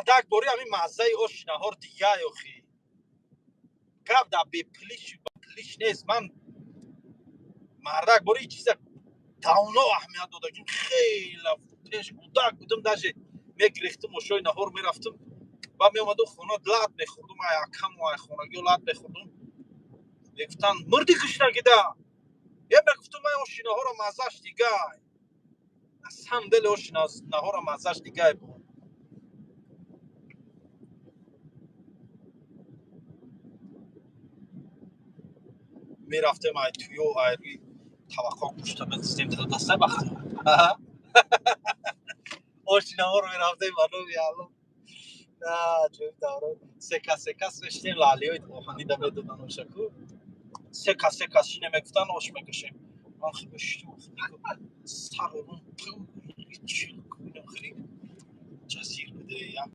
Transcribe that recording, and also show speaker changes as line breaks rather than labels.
Мардак бори ҳамин маззаи оши наҳор дигай охи. Гап дар бепулиш пулиш нест. Ман мардак бори чиза давно аҳамият додагим. Хела пеш кӯдак будам, даже мегирехтим ошои наҳор мерафтим, ба меомадум хона, лат мехӯрдум, ай акаму ай хонагиё лат мехӯрдум. Мегуфтанд: «Мурди гушнагида». Е, мегуфтум, ай оши наҳора маззаш дигай. На самом деле оши наҳора маззаш дигай буд. Мерафтем ай туё, ай рӯи таваққо гӯшта мезистем, дастай бахт. Оши наҳор мерафтем, ба номи Алло. Ҷои давра се кас, се кас мешинем, лаълиҳои оҳанида медодан ошаку. Се кас, се кас шинем, мегуфтан, ош мекашем. Ман хеле сар орум, хеле ҷазир буде як.